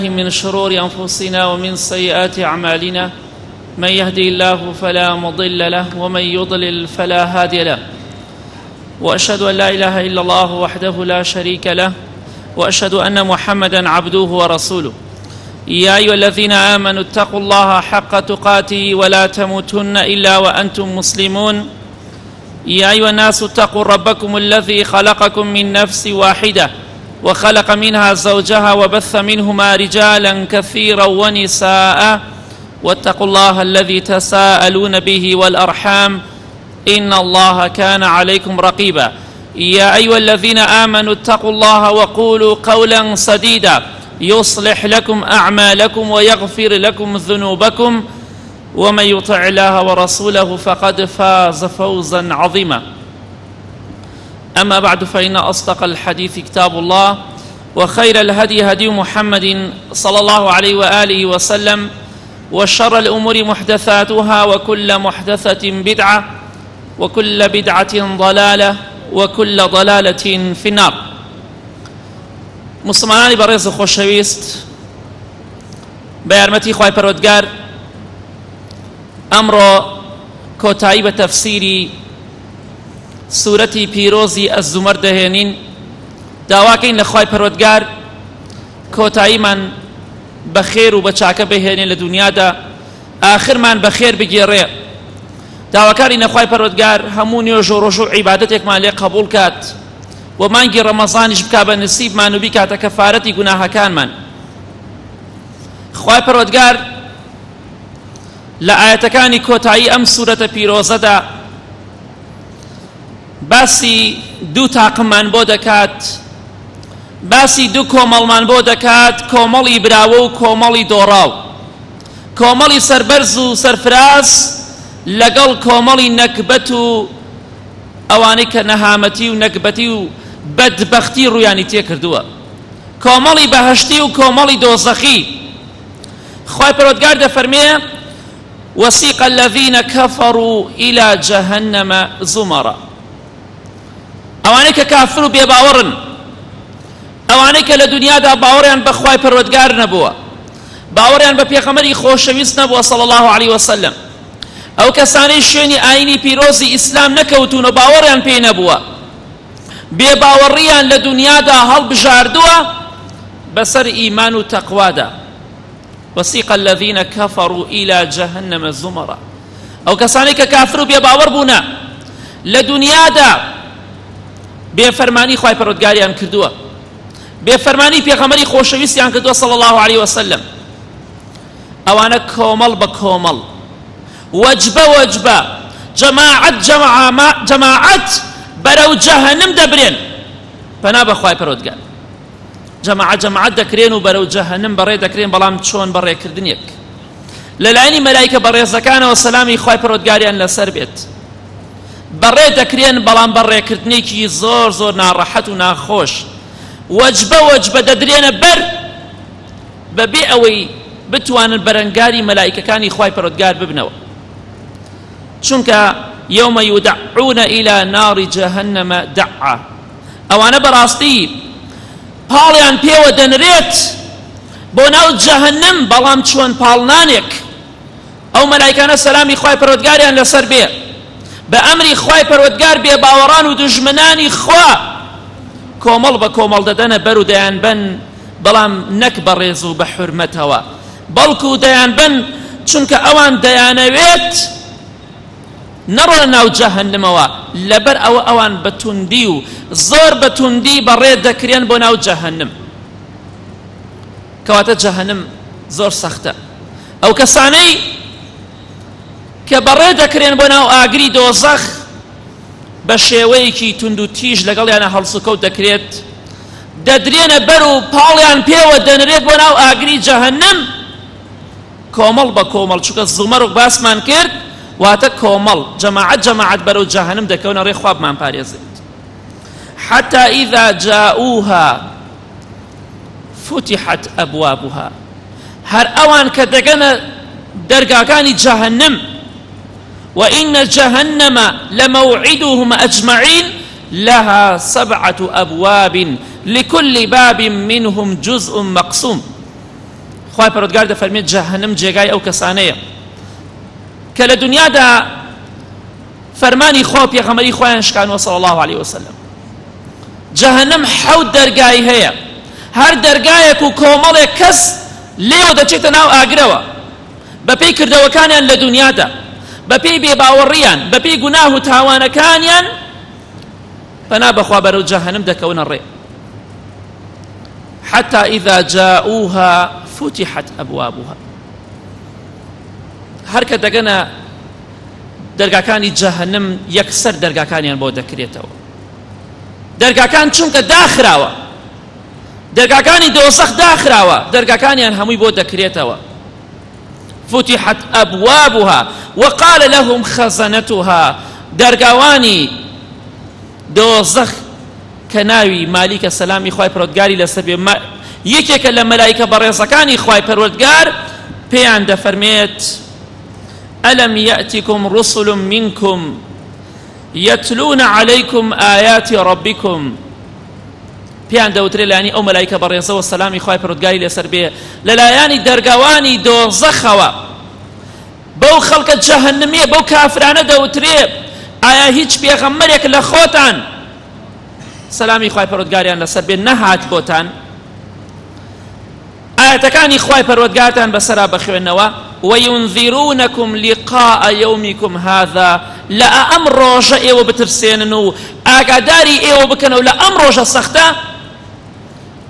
من شرور أنفسنا ومن سيئات أعمالنا من يهدي الله فلا مضل له ومن يضلل فلا هادي له وأشهد أن لا إله إلا الله وحده لا شريك له وأشهد أن محمدا عبده ورسوله يا أيها الذين آمنوا اتقوا الله حق تقاته ولا تموتن إلا وأنتم مسلمون يا أيها الناس اتقوا ربكم الذي خلقكم من نفس واحدة وخلق منها زوجها وبث منهما رجالا كثيرا ونساء واتقوا الله الذي تساءلون به والأرحام إن الله كان عليكم رقيبا يا أيها الذين آمنوا اتقوا الله وقولوا قولا سديدا يصلح لكم أعمالكم ويغفر لكم ذنوبكم ومن يطع الله ورسوله فقد فاز فوزا عظيما أما بعد فإن أصدق الحديث كتاب الله وخير الهدي هدي محمد صلى الله عليه وآله وسلم وشر الأمور محدثاتها وكل محدثة بدعة وكل بدعة ضلالة وكل ضلالة في النار مسلمانانی بەڕێز و خۆشەویست بە یارمەتی خوای پەروەردگار ئەمڕۆ کۆتایی بە تەفسیری سورەتی پیرۆزی ئەزومەر دەهێنین داواکەین لە خوای پەروەردگار کۆتاییمان بە خێر و بە چاکە بهێنێ لە دنیادا ئاخرمان بە خێر بگێڕێ داواکاری نەخوای پەروەردگار هەموو نوێژ و ڕۆژ و عیبادەتێکمان لێ قبوڵ کات و مانگی ڕەمەزانیش بکا بە نسیبمان و بیکاتە کەفارەتی گوناهەکانمان خوای پەروەردگار لە ئایەتەکانی کۆتایی ئەم سوورەتە پیرۆزەدا باسی دوو تاقممان بۆ دەکات باسی دوو کۆمەڵمان بۆ دەکات کۆمەڵی براوە و کۆمەڵی دۆڕاو کۆمەڵی سەربەرز و سەرفراز لەگەڵ کۆمەڵی نەکبەت و ئەوانەی کە نەهامەتی و نەگبەتی و بەدبەختی ڕوویانی تێکردووە کۆمەڵی بەهەشتی و کۆمەڵی دۆزەخی خوای پەروەردگار دەفەرمێ وسیق الذین کفروا الی جهنم زمرا ئەوانەی کە کافر و بێباوەڕن ئەوانەی کە لە دنیادا باوەڕیان بە خوای پەروەردگار نەبووە باوەڕیان بە پێغەمبەری خۆشەویست نەبووە صلی الله علیه وسلم ئەو کەسانەی شوێنی ئاینی پیرۆزی ئیسلام نەکەوتون و باوەڕیان پێی نەبووە بێباوەڕیان لە دونیادا هەڵبژاردووە بەسەر ئیمان و تەقوادا وسیق الذین کفروا الی جهنم زمرا ئەو کەسانەی کە کافر و بێباوەڕ بوونە لە دونیادا بێفەرمانی خوای پەروەردگاریان کردووە بێفەرمانی پێغەمبەری خۆشەویستیان کردووە صلی الله علیه وسلم ئەوانە کۆمەڵ بە کۆمەڵ وەجبە وەجبە جەماعەت جەماعەت بەرەو جەهەنم دەبرێن پەنا بە خوای پەروەردگار جەماعەت جەماعەت دەکرێن و بەرەو جەهەنم بەڕێ دەکرێن بەڵام چۆن بەڕێکردنێک لەلایەنی مەلایکە بەڕێزەکانەوە سەلامی خوای پەروەردگاریان لەسەر بێت بەڕێ دەکرێن بەڵام بەڕێکردنێکی زۆر زۆر ناڕەحەت و ناخۆش وەجبە وەجبە دەدرێنە بەر بەبێ ئەوەی بتوانن بەرەنگاری مەلائیکەکانی خوای پەروەردگار ببنەوە چونکە یوم یدعون الی نار جهنم دعا ئەوانە بەڕاستی پاڵیان پێوە دەنرێت بۆ ناو جەهەنم بەڵام چۆن پاڵنانێک ئەو مەلایکانە سەلامی خوای پەروەردگاریان لەسەر بێ بە ئەمری خوای پەروەردگار بێ باوەڕان و دوژمنانی خوا کۆمەڵ بە کۆمەڵ دەدەنە بەر و دەیانبەن بەڵام نەک بە ڕێز و بە حورمەتەوە بەڵکو دەیانبەن چونکە ئەوان دەیانەوێت نەڕۆنە ناو جەهەنمەوە لەبەر ئەوە ئەوان بە توندی و زۆر بە توندی بەڕێ دەکرێن بۆ ناو جەهەنم کەواتە جەهەنم زۆر سەختە ئەو کەسانەی کە بەڕێ دەکرێن بۆ ناو ئاگری دۆزەخ بە شێوەیەکی توند و تیژ لەگەڵیانە هەڵسوکەوت دەکرێت دەدرێنە بەر و پاڵیان پێوە دەنرێت بۆ ناو ئاگری جەهەنم کۆمەڵ بە کۆمەڵ چونکە زومەر باسمان کرد واتە کۆمەڵ جەماعەت جەماعەت بەرەو جەهەنم دەکەونە ڕێ خوا بمان پارێزێت حتى إذا جاءوها فتحت أبوابها هەر ئەوان کە دەگەنە دەرگاکانی جەهەنم وإن جهنم لموعدهم أجمعين لها سبعة أبواب لكل باب منهم جزء مقسوم. خوای پەروەردگار دەفەرمێت جەهەنم جێگای ئەو کەسانەیە کە لە دنیادا فەرمانی خوا و پێغەمبەری خۆیان شکانوە صلی الله علیه وسلم. جەهەنم حەوت دەرگای هەیە، هەر دەرگایەک و کۆمەڵێک کەس لێوە دەچێتە ناو ئاگرەوە بەپێی کردەوەکانیان لە دنیادا، بەپێی بێباوەڕیان، بەپێی گوناه و تاوانەکانیان پەنا بەخوا بەرەو جەهەنم دەکەونە ڕێ. حتى إذا جاءوها فتحت أبوابها هەر کە دەگەنە دەرگاکانی جەهەنم یەکسەر دەرگاکانیان بۆ دەکرێتەوە. دەرگاکان چونکە داخراوە، دەرگاکانی دۆزەخ داخراوە، دەرگاکانیان هەمووی بۆ دەکرێتەوە. فتحت أبوابها وقال لهم خزنتها دەرگاوانی دۆزەخ کە ناوی مالیکە سەلامی خوای پەروەردگاری لەسەر بێ یەکێکە لە مەلایکە بەڕێزەکانی خوای پەروەردگار پێیان دەفەرمێت ألم يأتكم رسل منكم يتلون عليكم آيات ربكم پێیان دەوترێ لایەنی ئەو مەلایکە بەڕێزەوە سەلامی خوای پەروەردگاری لەسەر بێ لەلایەنی دەرگەوانی دۆزەخەوە بەو خەڵکە جەهەنمیە بەو کافرانە دەوترێ ئایا هیچ پێغەمبەرێک لە خۆتان سەلامی خوای پەروەردگاریان لەسەر بێ نەهات بۆتان ئایەتەکانی خوای پەروەردگارتان بەسەرا بخوێنەوە وينذرونكم لقاء يومكم هذا لە ئەم ڕۆژە ئێوە بترسێنن و ئاگاداری ئێوە بکەنەوە لە ئەم ڕۆژە سەختە.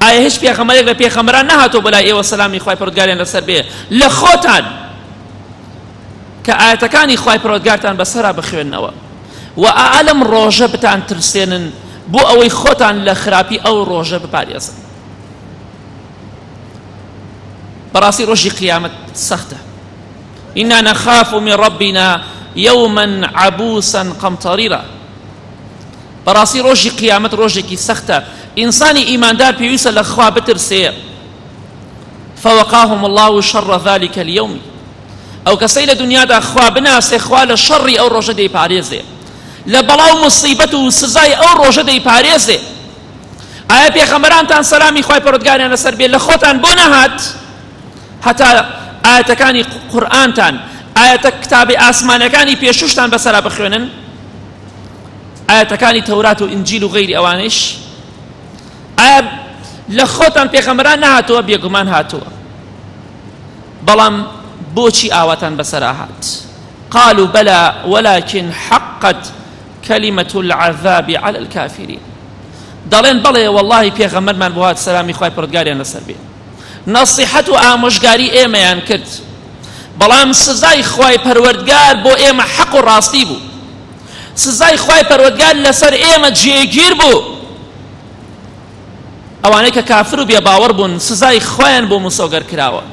ئایا هیچ پێغەمبەرێک لە پێغەمبەران نەهاتووە بەلای ئێوە سەلامی خوای پەروەردگاریان لەسەر بێ لە خۆتان کە ئایەتەکانی خوای پەروەردگارتان بەسەرا بخوێننەوە و ئا لەم ڕۆژە بتان ترسێنن بۆ ئەوەی خۆتان لە خراپی ئەو ڕۆژە بپارێزن. بەڕاستی ڕۆژی قیامەت سەختە. إنا نخاف من ربنا يوما عبوسا قمطريرا. بەڕاستی ڕۆژی قیامەت ڕۆژێکی سەختە، ئینسانی ئیماندار پێویستە لە خوا بترسێ. فوقاهم الله شر ذلك اليوم. ئەو کەسەی لە دنیادا خوا بناسێ خوا لە شەڕی ئەو ڕۆژە دەیپارێزێ، لە بەڵا و مصیبەت و سزای ئەو ڕۆژە دەیپارێزێ. ئایا پێغەمبەرانتان سەلامی خوای پەروەردگاریان لەسەر بێ لە خۆتان بۆ نەهات هەتا ئایەتەکانی قورئانتان ئایەتە کتابی ئاسمانەکانی پێشوشتان بەسەرا بخوێنن؟ ئایەتەکانی تەورات و ئینجیل و غەیری ئەوانەیش؟ ئایا لە خۆتان پێغەمبەران نەهاتووە؟ بێگومان هاتووە. بەڵام بۆچی ئاواتان بەسەرا هات؟ قالوا بلى ولكن حقت کلمة العذاب علی الکافرین دەڵێن بەڵێ وەڵاهی پێغەمبەرمان بۆ هات سەلامی خوای پەروەردگاریان لەسەر بێ نەسیحەت و ئامۆژگاری ئێمەیان کرد بەڵام سزای خوای پەروەردگار بۆ ئێمە حەق و ڕاستی بوو سزای خوای پەروەردگار لەسەر ئێمە جێگیر بوو ئەوانەی کە کافر و بێباوەڕ بوون سزای خۆیان بۆ مسۆگەر کراوە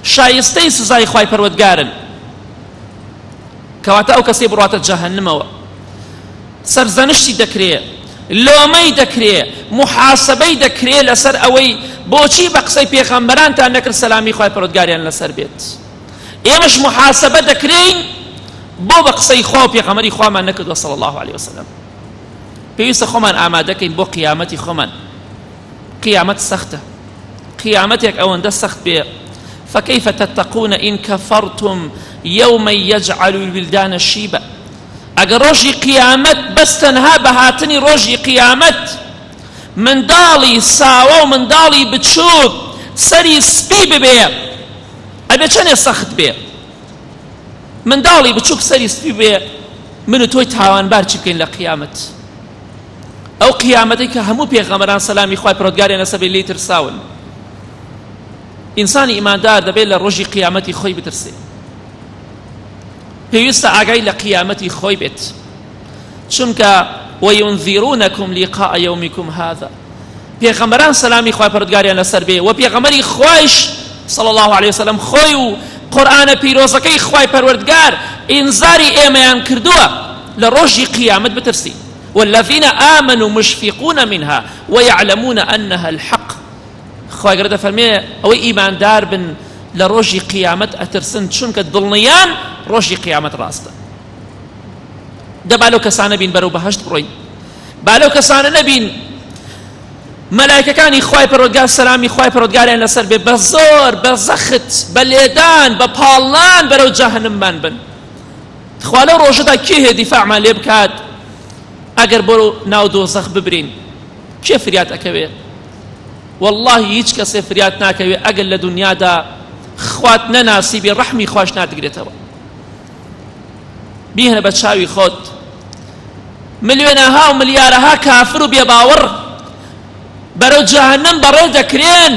شایستەی سزای خوای پەروەردگارن کەواتە ئەو کەسەی بڕواتە جەهەنمەوە سەرزەنشتی دەکرێ، لۆمەی دەکرێ، موحاسەبەی دەکرێ لەسەر ئەوەی بۆچی بە قسەی پێغەمبەرانتان نەکرد سەلامی خوای پەروەردگاریان لەسەر بێت. ئێمەش موحاسەبە دەکرێین بۆ بە قسەی خوا و پێغەمبەری خوامان نەکردووە صلی الله علیه وسلم. پێویستە خۆمان ئامادەکەین بۆ قیامەتی خۆمان. قیامەت سەختە. قیامەتێک ئەوەندە سەخت بێ فكيف تتقون إن كفرتم يوما يجعل الولدان شيبا ئەگەر ڕۆژی قیامەت بەس تەنها بە هاتنی ڕۆژی قیامەت منداڵی ساوا و منداڵی بچووک سەری سپی ببێ ئەبێ چەنێ سەخت بێ منداڵی بچووک سەری سپی بێ من و تۆی تاوانبار چی بکەین لە قیامەت ئەو قیامەتەی کە هەموو پێغەمبەران سەلامی خوای پەروەردگاریان لەسەر بێت لێی ترساون. ئینسانی ئیماندار دەبێت لە ڕۆژی قیامەتی خۆی بترسێ. پێویستە ئاگای لە قیامەتی خۆی بێت، چونکە وينذرونكم لقاء يومكم هذا پێغەمبەران سەلامی خوای پەروەردگاریان لەسەر بێ و پێغەمبەری خوایش صلی الله علیه وسلم خۆی و قورئانە پیرۆزەکەی خوای پەروەردگار ئینزاری ئێمەیان کردووە لە ڕۆژی قیامەت بترسین. والذین آمنوا مشفقون منها ویعلمون انها الحق خوای گەورە دەفەرمێ ئەوەی ئیماندار بن لە ڕۆژی قیامەت ئەترسن چونکە دڵنیان ڕۆژی قیامەت ڕاستە. دە با لەو کەسانە بین بەرەو بەهەشت بڕۆین، با لەو کەسانە نەبین. مەلایکەکانی خوای پەروەردگار سەلامی خوای پەروەردگاریان لەسەر بێ بە زۆر بە زەخت بە لێدان بە پاڵنان بەرەو جەهەنممان بن خوا لەو ڕۆژەدا کێ هەیە دیفاعمان لێ بکات ئەگەر بۆ ناو دۆزەخ ببرین کێ فریات ئەکەوێ واللهی هیچ کەسێ فریات ناکەوێ ئەگەر لە دنیادا خوات نەناسی بێ ڕەحمی خواش ناتگرێتەوە بیهێنە بە چاوی خۆت ملیۆنەها و ملیارەها کافر و بێباوەڕ بەرەو جەهەنەم بەڕێ دەکرێن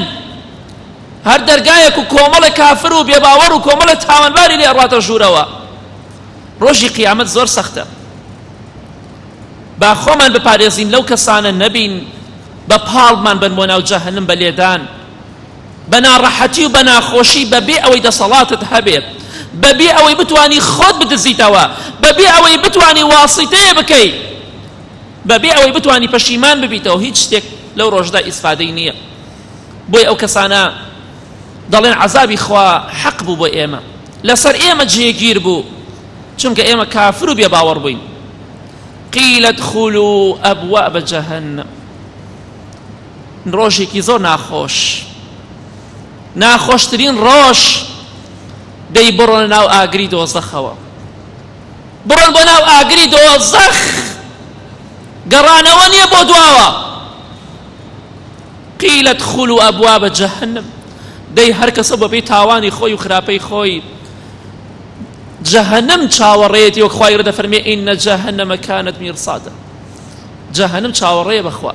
هەر دەرگایەک و کۆمەڵێک کافر و بێباوەڕ و کۆمەڵێک تاوانباری لێ ئەڕاتە ژوورەوە ڕۆژی قیامەت زۆر سەختە با خۆمان بپارێزین لەو کەسانە نەبین بە پاڵمان بن بۆ ناو جەهەنم بە لێدان بە ناڕەحەتی و بە ناخۆشی بەبێ ئەوەی دەسەڵاتت هەبێت، بەبێ ئەوەی بتوانی خۆت بدزیتەوە، بەبێ ئەوەی بتوانی واسیتەیە بکەی، بەبێ ئەوەی بتوانی پەشیمان ببیتەوە، هیچ شتێک لەو ڕۆژەدا ئیسفادەی نییە. بۆیە ئەو کەسانە دەڵێن عەزابی خوا حەق بوو بۆ ئێمە، لەسەر ئێمە جێگیر بوو، چونکە ئێمە کافر و بێباوەڕ بووین. قیل ادخلوا ابواب جهنم. ڕۆژێکی زۆر ناخۆش ناخۆشترین ڕۆژ دەی بڕۆنە ناو ئاگری دۆزەخەوە بڕۆن بۆ ناو ئاگری دۆزەخ گەڕانەوە نییە بۆ دواوە قیل ادخلوا ابواب جهنم دەی هەر کەسە بەپێی تاوانی خۆی و خراپەی خۆی جەهەنم چاوەڕێیەتی وەک خوای دەفەرمێ ئین جەهەنەمە کانت میرصادا جەهەنم چاوەڕێیە بەخوا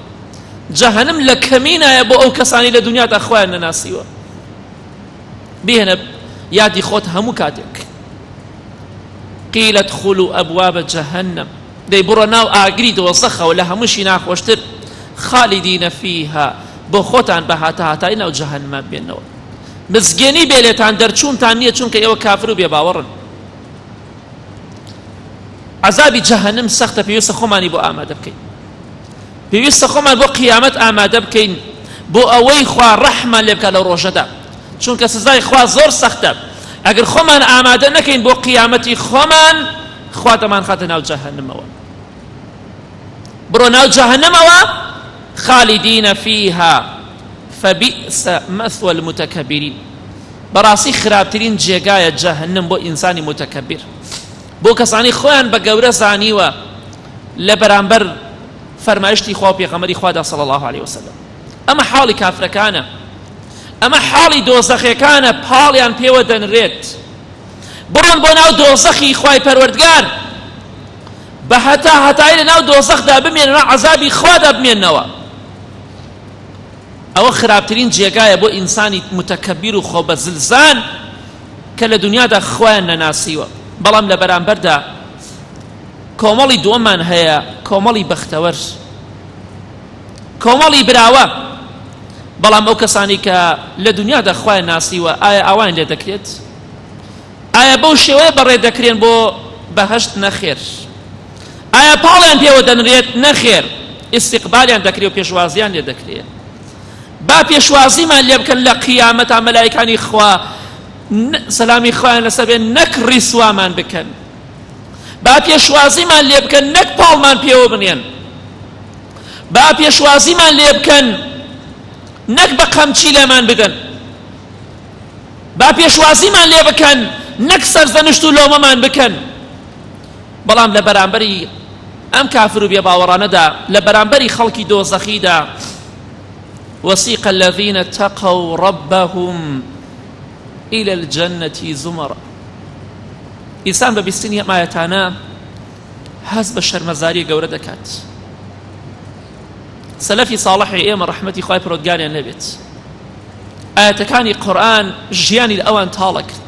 جەهەنم لە کەمینایە بۆ ئەو کەسانی لە دنیادا خۆیان نەناسیوە بهێنە یادی خۆت هەموو کاتێک قیل ادخلوا ابواب جهنم دەی بڕۆ ناو ئاگری دۆزەخەوە لە هەمووشی ناخۆشتر خالدین فیها بۆ خۆتان بە هاتا هاتای ناو جەهەنمە بێنەوە مزگێنی بێ لێتان دەرچوونتان نییە چونکە ئێوە کافر و بێباوەڕن عەزابی جەهەنم سەختە پێویستە خۆمانی بۆ ئامادە بکەین پێویستە خۆمان بۆ قیامەت ئامادە بکەین بۆ ئەوەی خوا ڕەحمان لێ بکات لەو ڕۆژەدا چونکە سزای خوا زۆر سەختە ئەگەر خۆمان ئامادە نەکەین بۆ قیامەتی خۆمان خوا دەمانخاتە ناو جەهەنمەوە بڕۆ ناو جەهەنمەوە خالدین فیها فبئس مثوى المتکبرین بەڕاستی خراپترین جێگایە جەهەنم بۆ ئینسانی متکبر بۆ کەسانی خۆیان بە گەورە زانیوە لە بەرامبەر فەرمایشتی خوا و پێغەمبەری خوادا صلی الله علیه وسلم ئەمە حاڵی کافرەکانە ئەمە حاڵی دۆزەخێکانە پاڵیان پێوە دەنرێت بڕۆن بۆ ناو دۆزەخی خوای پەروەردگار بە هەتا هەتایی لە ناو دۆزەخدا بمێنەوە عەزابی خوادا بمێنەوە ئەوە خراپترین جێگایە بۆ ئینسانی متەکەبیر و خۆ بەزلزان کە لە دنیادا خوایان نەناسیوە بەڵام لە بەرامبەردا کۆمەڵی دووەممان هەیە کۆمەڵی بەختەوەر کۆمەڵی براوە بەڵام ئەو کەسانی کە لە دنیادا خوایان ناسیوە ئایا ئاوایان لێ دەکرێت ئایا بەو شێوەیە بەڕێ دەکرێن بۆ بەهەشت نەخێر ئایا پاڵیان پێوە دەنرێت نەخێر ئیستیقبالیان دەکرێت و پێشوازیان لێ دەکرێت با پێشوازیمان لێ بکەن لە قیامەتا مەلایکانی خوا سەلامی خوایان لەسەر بێ نەک ڕیسوامان بکەن با پێشوازیمان لێ بکەن نەک پاڵمان پێوە بنێن با پێشوازیمان لێ بکەن نەک بە قەمچی لێمان بدەن با پێشوازیمان لێ بکەن نەک سەرزەنشت و لۆمەمان بکەن بەڵام لە بەرامبەری ئەم کافر و بێباوەڕانەدا لە بەرامبەری خەڵکی دۆزەخیدا وسیق الذین اتقوا ربهم إلى الجنة زمرا ئینسان بە بیستنی ئەم ئایەتانە هەست بە شەرمەزاری گەورە دەکات سەلەفی ساڵحی ئێمە ڕەحمەتی خوای پەروەردگاریان لێبێت ئایەتەکانی قورئان ژیانی لە ئەوان تاڵە کرد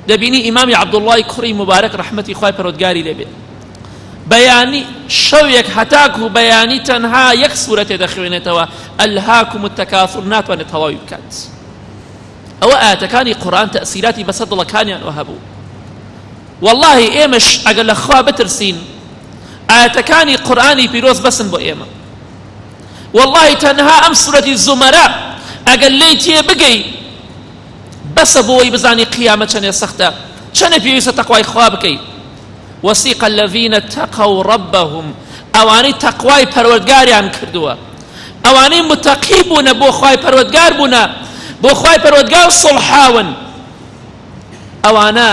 دەبینی ئیمامی عەبدوڵڵای کوڕی موبارەک ڕەحمەتی خوای پەروەردگاری لێبێ بەیانی شەوێک هەتاکو بەیانی تەنها یەک سورەتێ دەخوێنێتەوە ئەلهاکم التکاثر ناتوانێت تەواوی بکات ئەوە ئاەتەکانی قورئان تەئسیراتی بەسەر دڵەکانیانەوە هەبوو واللهی ئێمەش ئەگەر لە خوا بترسین ئاەتەکانی قورئانی پیرۆز بەسن بۆ ئێمە واللهی تەنها ئەم سورەتی زومەرە ئەگەر لێی تێ بگەی بەسە بۆی بزانی قیامەت چەنێ سەختە چەنێ پێویستە تەقوای خوا بکەی وسیق الذین اتقوا ربهم ئەوانەی تەقوای پەروەردگاریان کردووە. ئەوانەی متەقی بوونە بۆ خوای پەروەردگار بوونە بۆ خوای پەروەردگار سوڵحاون ئەوانە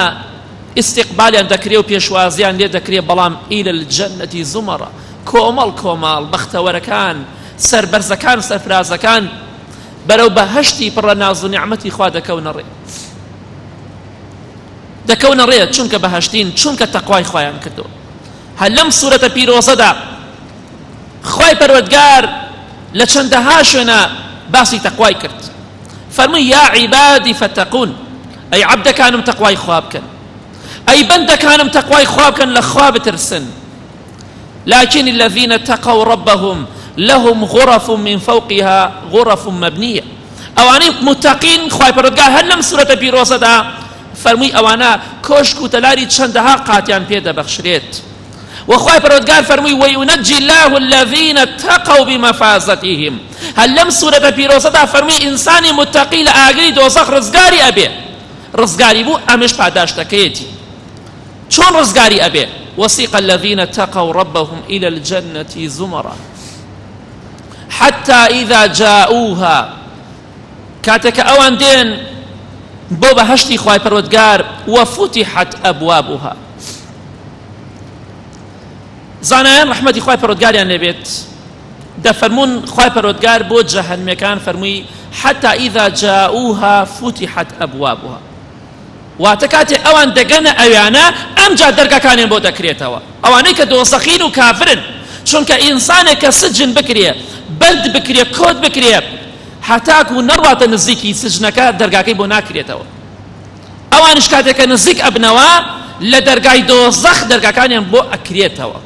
ئیستیقبالیان دەکرێ و پێشوازیان لێ دەکرێ بەڵام إلى الجنة زمرا کۆمەڵ کۆماڵ بەختەوەرەکان سەربەرزەکان سەرفرازەکان بەرەو بەهەشتی پڕ لە ناز و نیعمەتی خوا دەکەونە ڕێ دەکەونە ڕێ چونکە بەهەشتین چونکە تەقوای خوایان کردووە هەر لەم سورەتە پیرۆزەدا خوای پەروەردگار لە چەندەها شوێنە باسی تەقوای کرد فەرمووی یا عیبادی فەتەقون ئەی عەبدەکانم تەقوای خوا بکەن ئەی بەندەکانم تەقوای خوا بکەن لە خوا بترسن لكن الذين اتقوا ربهم لهم غرف من فوقها غرف مبنية ئەوانەی متەقین خوای پەروەردگار هەر لەم سورەتە پیرۆزەدا فەرمووی ئەوانە کۆشک و تەلاری چەندەها قاتیان پێ دەبەخشرێت و خوای پەروەردگار فەرمووی وينجي الله الذين اتقوا بمفازتهم هەر لەم سورەتە پیرۆزەدا فەرمووی ئینسانی متەقی لە ئاگری دۆزەخ ڕزگاری ئەبێ ڕزگاری بوو ئەمش پاداشتەکەیەتی چۆن ڕزگاری ئەبێ وسیق الذين اتقوا ربهم إلى الجنة زمرا حتى إذا جاءوها کاتێک کە ئەوان دێن بۆ بەهەشتی خوای پەروەردگار وفتحت أبوابها زانایان ڕەحمەتی خوای پەروەردگاریان لێبێت دەفەرموون خوای پەروەردگار بۆ جەهەنمەکان فەرمووی حتى إذا جاءوها فتحت أبوابها واتە کاتێ ئەوان دەگەنە ئەویانە ئەمجا دەرگاکانیان بۆ دەکرێتەوە ئەوانەی کە دۆزەخین و کافرن چونکە ئینسانێک کە سجن بکرێ بەند بکرێ کۆت بکرێ هەتاکو نەڕواتە نزیکی سجنەکە دەرگاکەی بۆ ناکرێتەوە ئەوانیش کاتێک کە نزیک ئەبنەوە لە دەرگای دۆزەخ دەرگاکانیان بۆ ئەکرێتەوە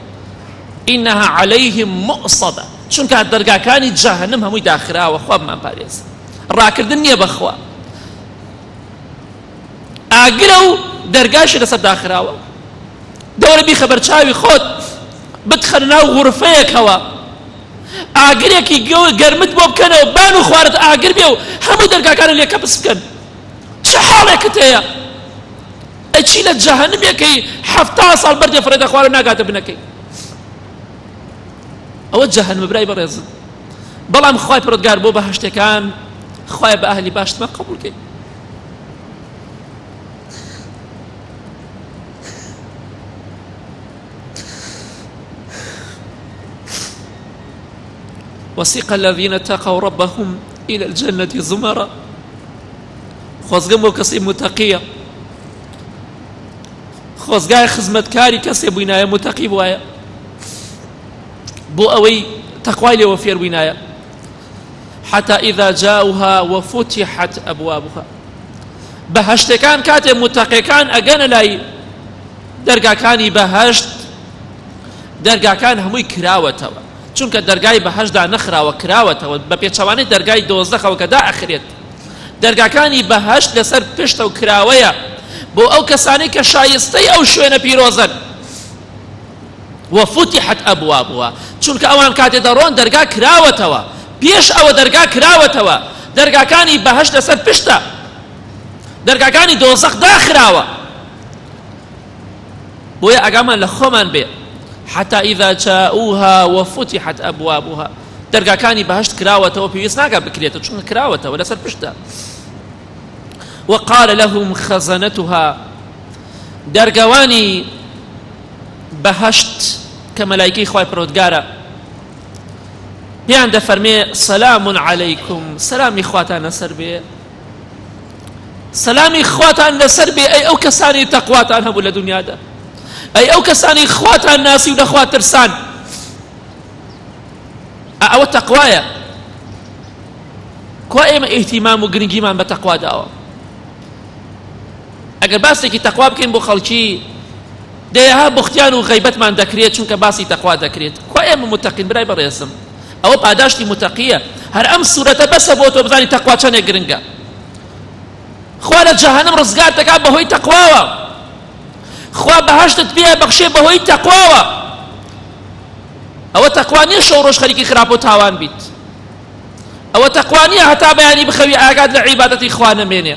إنها عليهم مؤصدة چونکە دەرگاکانی جەهەنم هەمووی داخراوە خوا بمان پارێز ڕاکردن نییە بەخوا ئاگرە و دەرگاشی لەسەر داخراوە دەوەرە بیخە بەرچاوی خۆت بتخەنە ناو غورفەیەکەوە ئاگرێکی گەرمت بۆ بکەنەوە بان و خوارت ئاگر بێ و هەموو دەرگاکانت لێ کەپس بکەن چ حاڵێکت هەیە ئەچی لە جەهەنمێکەی حەفتا ساڵ بەردێ فڕێدە خوارە ناگاتە بنەکەی ئەوە جەهەنمە برای بەڕێزم بەڵام خوای پەروەردگار بۆ بەهەشتەکان خوای بە ئەهلی باشتمان قبول کەی وسيق الذين اتقوا ربهم إلى الجنة زمرا خۆزگەم بۆ کەسی متەقیە خۆزگای خزمەتکاری کەسێ بووینایە متەقی بوایە بۆ ئەوەی تەقوای لێوە فێر بووینایە حتى إذا جاءوها وفتحت أبوابها بەهەشتەکان کاتێ متەقەکان ئەگەنە لای دەرگاکانی بەهەشت دەرگاکان هەمووی کراوەتەوە چونکە دەرگای بەهەشدا نەخراوە کراوەتەوە بە پێچەوانەی دەرگای دۆزەخەوە کە دائەخرێت دەرگاکانی بەهەشت لەسەر پشتە و کراوەیە بۆ ئەو کەسانەی کە شایستەی ئەو شوێنە پیرۆزەن وفتحت ابوابها چونکە ئەوان کاتێ دەڕۆن دەرگا کراوەتەوە پێش ئەوە دەرگا کراوەتەوە دەرگاکانی بەهەشت لەسەر پشتە دەرگاکانی دۆزەخ داخراوە بۆیە ئاگامان لە خۆمان بێ حتى إذا جاءوها وفتحت أبوابها دەرگاکانی بەهەشت کراوەتەوە پێویست ناکات بکرێتەوە چونکە کراوەتەوە لەسەر پشتە وقال لهم خزنتها دەرگەوانی بەهەشت کە مەلایکەی خوای پەروەردگارە پێیان دەفەرمێ سەلام عەلەیکم سەلامی خواتان لەسەر بێ سەلامی خواتان لەسەر بێ ئەی ئەو کەسانی تەقواتان هەبوو لە دنیادا ئەی ئەو کەسانی خواتان ناسی و لەخوا ترسان ئەوە تەقوایە کوا ئێمە ئیهتیمام و گرنگیمان بە تەقوا داوە ئەگەر باسێکی تەقوا بکەین بۆ خەڵکی دەیەها بوختیان و غەیبەتمان دەکرێت چونکە باسی تەقوا دەکرێت کوا ئێمە متەقین برای بەڕێزم ئەوە پاداشتی متەقیە هەر ئەم سوورەتە بەسە بۆ تۆ بزانی تەقوا چەندێک گرنگە خوا لە جەهەنم ڕزگار دەکات بەهۆی تەقواوە خوا بەهەشتت پێ بەخشێ بەهۆی تەقواوە ئەوە تەقوا نییە شەو ڕۆژ خەریکی خراپ و تاوان بیت ئەوە تەقوا نییە هەتا بەیانی بخەوی ئاگات لە عیبادەتی خوا نەمێنێ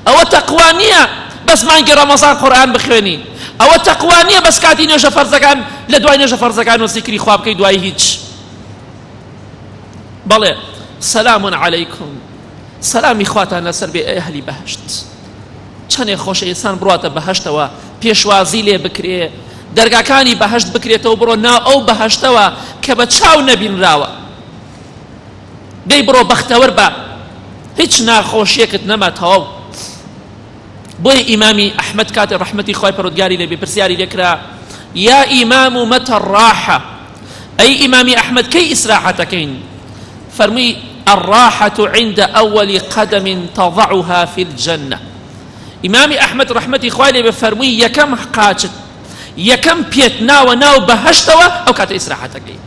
ئەوە تەقوا نییە بەس مانگی ڕەمەزان قورئان بخوێنی ئەوە تەقوا نییە بەس کاتی نوێژە فەرزەکان لە دوای نوێژە فەرزەکان و زیکری خوا بکەی دوای هیچ. بەڵێ سلام علیکم سەلامی خواتان لەسەر بێ ئەی ئەهلی بەهەشت. چەنێ خۆشە ئینسان بڕواتە بەهەشتەوە پێشوازی لێ بکرێ دەرگاکانی بەهەشت بکرێتەوە بڕۆ ناو ئەو بەهەشتەوە کە بە چاو نەبینراوە. دەی بڕۆ بەختەوەر بە هیچ ناخۆشیەکت نەما تەواو. بۆیە ئیمامی ئەحمەد کاتێ ڕەحمەتی خوای پەروەردگاری لێ بێ پرسیاری لێ کرا یا ئیمام مەتە الراحە ئەی ئیمامی ئەحمەد کەی ئیسراحەتەکەین فەرمووی الراحة عند أول قدم تضعها في الجنة ئیمامی ئەحمەد ڕەحمەتی خوای لێ بێ فەرمووی یەکەم قاچت یەکەم پێت ناوە ناو بەهەشتەوە ئەو کاتە ئیسراحەتەکەی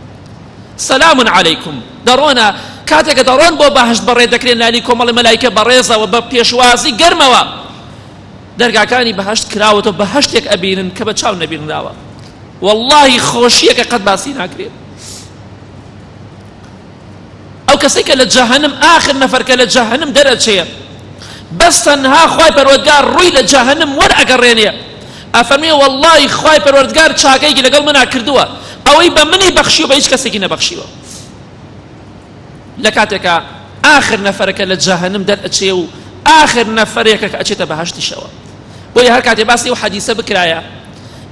سلام علیکم دەڕۆنە کاتێک کە دەڕۆن بۆ بەهەشت بەڕێ دەکرێن لالی کۆمەڵی مەلایکە بەڕێزەوە بە پێشوازی گەرمەوە دەرگاکانی بەهەشت کراوەتەوە بەهەشتێک ئەبینن کە بە چاو نەبینراوە واللهی خۆشیەکە قەت باسی ناکرێت ئەو کەسەی کە لە جەهەنم ئاخر نەفەر کە لە جەهەنم دەرەچێ بەس تەنها خوای پەروەردگار ڕووی لە جەهەنم وەرئەگەڕێنێ ئەفەرموێ وەڵڵاهی خوای پەروەردگار چاکەیەکی لەگەڵ منا کردووە ئەوەی بە منی بەخشیوە بە هیچ کەسێکی نەبەخشیوە لە کاتێکا ئاخر نەفەرەکە لە جەهەنم دەرئەچێ و ئاخر نەفەرێکە کە ئەچێتە بەهەشتیشەوە بۆیە هەر کاتێ باسی ئەو حەدیسە بکرایە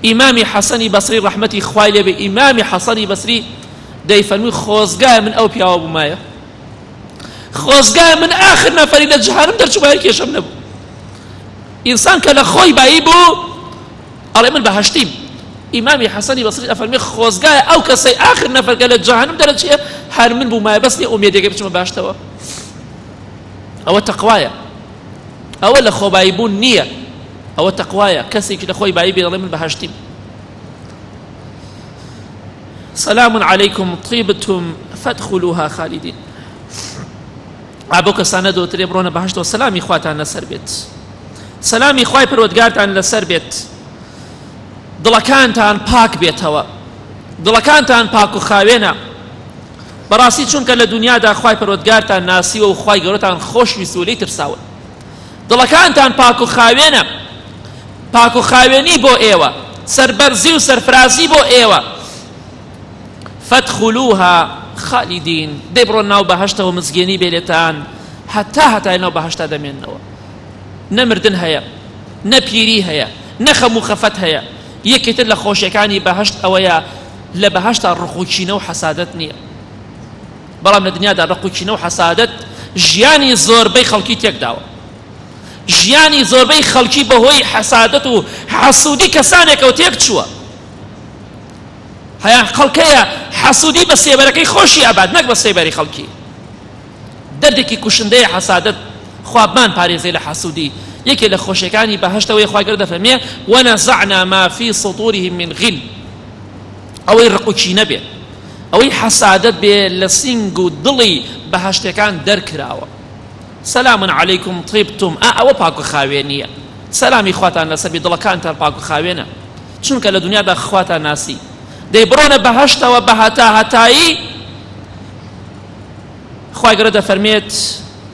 ئیمامی حەسەنی بەسری ڕەحمەتی خوای لێ بێ ئیمامی حەسەنی بەسری دەیفەرمووی خۆزگایە من ئەو پیاوە بوومایە خۆزگایە من ئاخر نەفەری لە جەهەنم دەرچوومایە کێشەم نەبوو ئینسان کە لە خۆی بایی بوو ئەڵێ من بەهەشتیم ئیمامی حەسەنی بەسری ئەفەرمی خۆزگایە ئەو کەسەی ئاخر نەفەرکە لە جەهەنم دەرەچێ هەر من بوومایە بەس نیە ئومێدێکە بچمە باشتەوە ئەوە تەقوایە ئەوە لە خۆبایی بوون نییە ئەوە تەقوایە کەسێکی لە خۆی بایی بێ دەڵێ من بەهەشتیم سلام علیکم طیبتم فادخلوها خالدین ئا بەو کەسانە دەوترێ بڕۆنە بەهەشتەوە سەلامی خواتان لەسەر بێت سەلامی خوای پەروەردگارتان لەسەر بێت دڵەکانتان پاک بێتەوە دڵەکانتان پاک و خاوێنە بەڕاستی چونکە لە دنیادا خوای پەروەردگارتان ناسیوە و خوای گەورەتان خۆشویست و لێی ترساون دڵەکانتان پاک و خاوێنە پاک و خاوێنی بۆ ئێوە سەربەرزی و سەرفرازی بۆ ئێوە فادخلوها خالدین دەی بڕۆن ناو بەهەشتەوە مزگێنی بێ لێتان هەتا هەتای ناو بەهەشتا دەمێننەوە نە مردن هەیە نە پیری هەیە نە خەم و خەفەت هەیە یەکێ تر لە خۆشیەکانی بەهەشت ئەوەیە لە بەهەشتا ڕق و کینە و حەسادەت نییە بەڵام لە دنیادا ڕق و کینە و حەسادەت ژیانی زۆربەی خەڵکی تێکداوە ژیانی زۆربەی خەڵکی بەهۆی حەسادەت و حەسوودی کەسانێکەوە تێک چووە هەیە خەڵکەیە حەسوودی بە سێبەرەکەی خۆشی ئەبات نەک بە سێبەری خەڵکی دەردێکی کوشندەیە حەسادەت خوا بمان پارێزێ لە حەسوودی یەکێ لە خۆشیەکانی بەهەشتەوەی خوای گەورە دەفەرمێ ونزعنا ما فی صدورهم من غل ئەوەی ڕق و کینە بێ ئەوەی حەسادەت بێ لە سینگ و دڵی بەهەشتەکان دەرکراوە سلام علیکم طبتم ئا ئەوە پاک و خاوێنیە سەلامی خواتان لەسەر بێ دڵەکانتان پاک و خاوێنە چونکە لە دنیادا خواتان ناسی دەی بڕۆنە بەهەشتەوە بە هەتا هەتایی خوای گەورە دەفەرمێت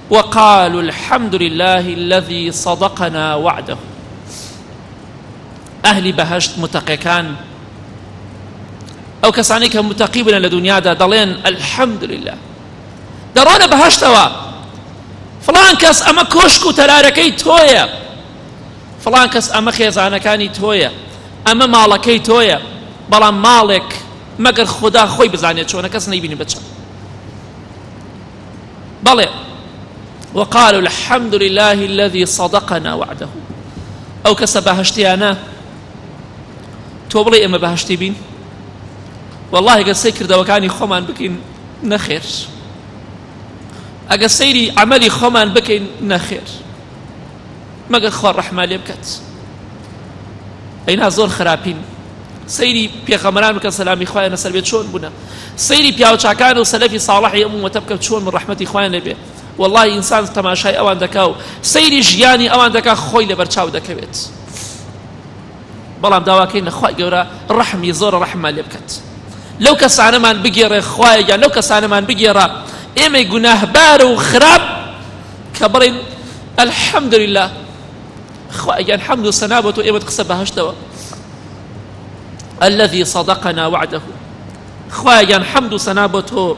وقالوا الحمد لله الذي صدقنا وعده ئەهلی بەهەشت متەقیەکان ئەو کەسانەی کە متەقی بوون لە دنیادا دەڵێن الحمد لله دەڕۆنە بەهەشتەوە فڵان کەس ئەمە کۆشک و تەلارەکەی تۆیە فڵان کەس ئەمە خێزانەکانی تۆیە ئەمە ماڵەکەی تۆیە بەڵام ماڵێک مەگەر خودا خۆی بزانێت چۆنە کەس نەیبینی بە چاو بەڵێ وقالوا الحمد لله الذي صدقنا وعده ئەو کەسە بەهەشتیانە تۆ بڵێ ئێمە بەهەشتی بین والله گەر سەی کردەوەکانی خۆمان بکەین نەخێر ئەگەر سەیری عەمەلی خۆمان بکەین نەخێر مەگەر خوا ڕەحمان لێ بکات ئەینا زۆر خراپین سەیری پێغەمبەران بکە سەلامی خوایان لەسەر بێت چۆن بوونە سەیری پیاوچاکان و سەلەفی ساڵحی ئەم ومەتە بکە چۆن بوون ڕەحمەتی خوایان لێ بێ والله ئینسان تەماشای ئەوان دەکا و سەیری ژیانی ئەوان دەکا خۆی لەبەر چاو دەکەوێت بەڵام داواکەین لە خوای گەورە ڕەحمی زۆرە ڕەحممان لێ بکات لەو کەسانەمان بگێڕێ خوایە گیان لەو کەسانەمان بگێڕە ئێمەی گوناهبار و خراپ کە بڵێن الحمدلله خوایە گیان حەمد و سەنا بۆ تۆ ئێمەت قسە بەهەشتەوە الذي صدقنا وعده خوایە گیان حەمد و سەنا بۆ تۆ.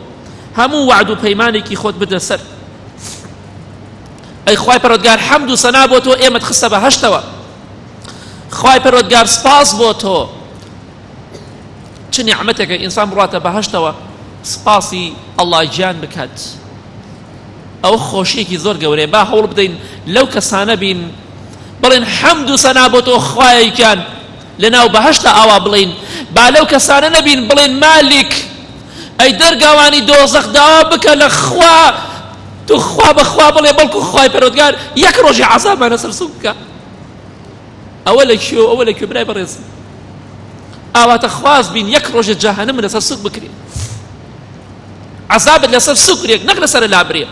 هەموو وەعد و پەیمانێکی خۆت بردە سەر. ئەی خوای پەروەردگار حەمد و سەنا بۆ تۆ ئێمەت خستە بەهەشتەوە. خوای پەروەردگار سپاس بۆ تۆ. چ نیعمەتێکە ئینسان بڕاتە بەهەشتەوە سپاسی ئەڵڵا گیان بکات. ئەوە خۆشیەکی زۆر گەورەیە. با هەوڵ بدەین لەو کەسانە بین بڵێن حەمد و سەنا بۆ تۆ خوایە گیان لەناو بەهەشتا ئاوا بڵێین. با لەو کەسانە نەبین بڵێن مالیک ئەی دەرگاوانی دۆزەخ داوا بکە لە خوا تو خوا بە خوا بڵێ بەڵکو خوای پەروەردگار یەک ڕۆژی عەزابمان لەسەر سوک بکە. ئەوە لە کوێ و ئەوە لە کوێ برای بەڕێزم ئاواتە خواز بین یەک ڕۆژە جەهەنم لەسەر سوک بکرێ عەزابت لەسەر سوکرێک نەک لەسەر لابرێ.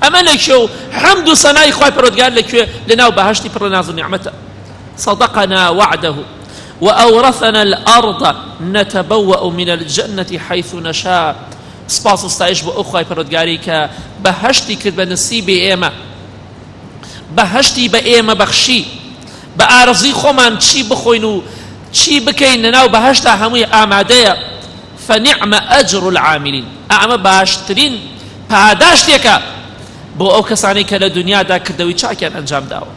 ئەمە لە کوێ و حەمد و سەنای خوای پەروەردگار لە کوێ؟ لەناو بەهەشتی پڕ لە ناز و نیعمەتە. صدقنا وعده وأورثنا الأرض نتبوأ من الجنة حيث نشاء. سپاس و ستایش بۆ ئەو خوای پەروەردگاری کە بەهەشتی کرد بە نسیبی ئێمە، بەهەشتی بە ئێمە بەخشی، بە ئارەزووی خۆمان چی بخۆین و چی بکەین لەناو بەهەشتا هەمووی ئامادەیە. فنعم أجر العاملین، ئەمە باشترین پاداشتێکە بۆ ئەو کەسانەی کە لە دنیادا کردەوەی چاکیان ئەنجام داوە.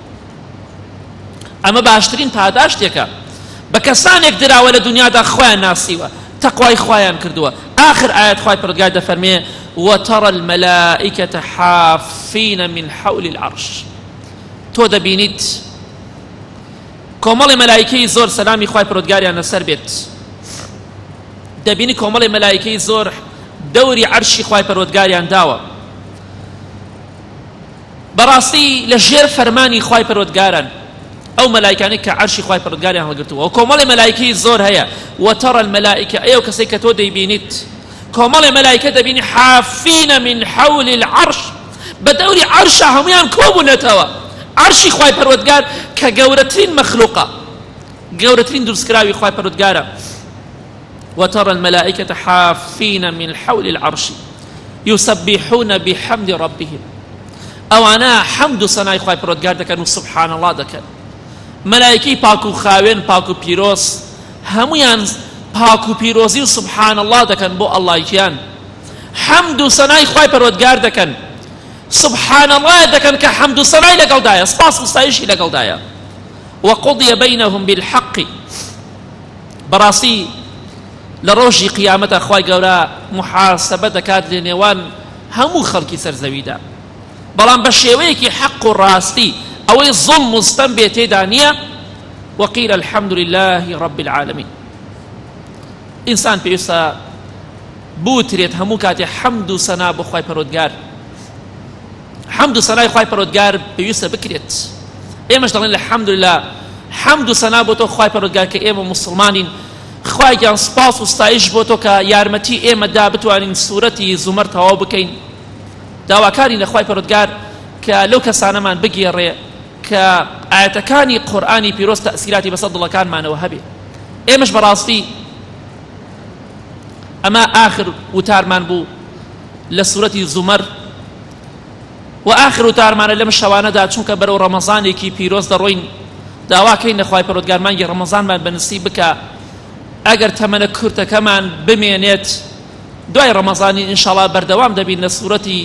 ئەمە باشترین پاداشتێکە بە کەسانێک دراوە لە دنیادا خۆیان ناسیوە، تەقوای خوایان کردووە. ئاخر ئایەت خوای پەروەردگار دەفەرمێ وترى الملائکة حافین من حول العرش. تۆ دەبینیت کۆمەڵی مەلایکەی زۆر سەلامی خوای پەروەردگاریان لەسەر بێت، دەبینی کۆمەڵی مەلایکەی زۆر دەوری عەرشی خوای پەروەردگاریان داوە. بەڕاستی لە ژێر فەرمانی خوای پەروەردگارن ئەو مەلایکانەی کە عەرشی خوای پەروەردگاریان هەڵگرتووە و کۆمەڵی مەلایکەی زۆر هەیە. وترى الملائکە، ئەی ئەو کەسەی کە تۆ دەیبینیت کۆمەڵی مەلایکە دەبینی حافین من حول العرش، بە دەوری عەرشا هەمویان کۆبوونەتەوە. عەرشی خوای پەروەردگار کە گەورەترین مەخلوقە، گەورەترین دروستکراوی خوای پەروەردگارە. وترى الملائكة حافين من حول العرش يسبحون بحمد ربهم. ئەوانە حەمد و سەنای خوای پەروەردگار دەکەن و سبحان الله دەکەن. مەلایکەی پاک و خاوێن پاک و پیرۆز هەمویان پاک و پیرۆزی و سبحان الله دەکەن بۆ ئەڵڵای گیان. حەمد و سەنای خوای پەروەردگار دەکەن، سبحان الله دەکەن کە حەمد و سەنای لەگەڵدایە، سپاس و ستایشی لەگەڵدایە. وقضی بینهم بالحق. بەڕاستی لە ڕۆژی قیامەتە خوای گەورە محاسبە دەکات لە نێوان هەموو خەڵکی سەر زەویدا، بەڵام بە شێوەیەکی حەق و ڕاستی، ئەوەی زوڵم و ستەم بێ تێدا نییە. وقیل الحمد لله رب العالمین. ئینسان پێویستە بوترێت هەموو کاتێ حەمد و سەنا بۆ خوای پەروەردگار. حەمد و سەنای خوای پەروەردگار پێویستە بکرێت. ئێمەش دەڵێن الحمدللە، حەمد و سەنا بۆ تۆ خوای پەروەردگار کە ئێمە موسڵمانین. خوای گیان سپاس و ستایش بۆ تۆ کە یارمەتی ئێمە دا بتوانین سورەتی زومەر تەواو بکەین. داواکارین لە خوای پەروەردگار کە لەو کەسانەمان بگێڕێ کە ئایەتەکانی قورئانی پیرۆز تەئسیراتی بەسەر دڵەکانمانەوە هەبێ. ئێمەش بەڕاستی ئەمە ئاخر وتارمان بوو لە سورەتی زومەر و ئاخر وتارمانە لەم شەوانەدا، چونکە بەرەو ڕەمەزانێکی پیرۆز دەڕۆین. داواکەین لە خوای پەروەردگار مانگی ڕەمەزانمان بە نسیب بکە، ئەگەر تەمەنە کورتەکەمان بمێنێت دوای ڕەمەزانی ئینشاڵا بەردەوام دەبین لە سورەتی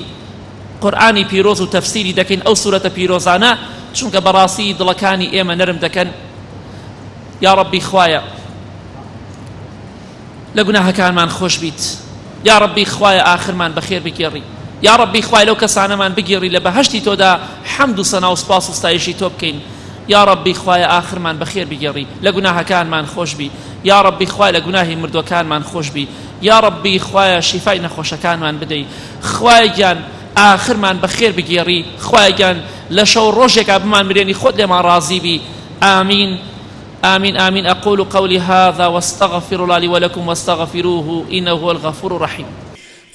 قورئانی پیرۆز و تەفسیری دەکەین ئەو سورەتە پیرۆزانە، چونکە بەڕاستی دڵەکانی ئێمە نەرم دەکەن. یا ڕەبی خوایە لە گوناهەکانمان خۆش بیت، یا ڕەبی خوایە ئاخرمان بەخێر بگێڕی، یا ڕەبی خوای لەو کەسانەمان بگێڕی لە بەهەشتی تۆدا حەمد و سەنا و سپاس و ستایشی تۆ بکەین. یا ڕەبی خوایە ئاخرمان بەخێر بگێڕی، لە گوناهەکانمان خۆش بی، یا ڕەبی خوای لە گوناهی مردوەکانمان خۆش بی، یا ڕەبی خوایە شیفای نەخۆشەکانمان بدەی. خوایە گیان ئاخرمان بەخێر بگێڕی، خوایە گیان لە شەو ڕۆژێکا بمان مرێنی خۆت لێمان ڕازی بی. آمین آمين آمين. أقول قولي هذا واستغفر الله لي ولكم واستغفروه إنه هو الغفور الرحيم.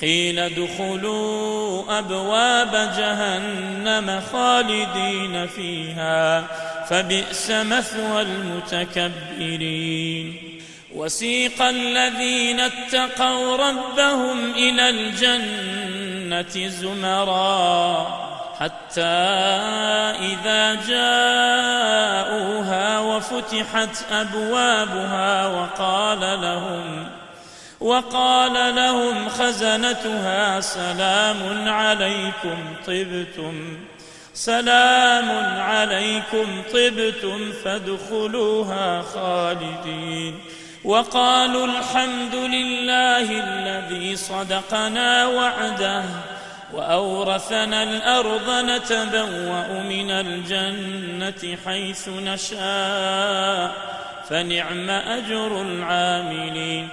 قيل ادخلوا أبواب جهنم خالدين فيها فبئس مثوى المتكبرين. وسيق الذين اتقوا ربهم إلى الجنة زمرا حتى إذا جاءوها وفتحت أبوابها وقال لهم خزنتها سلام عليكم طبتم سلام عليكم طبتم فادخلوها خالدين وقالوا الحمد لله الذي صدقنا وعده وأورثنا الأرض نتبوأ من الجنة حيث نشاء فنعم أجر العاملين.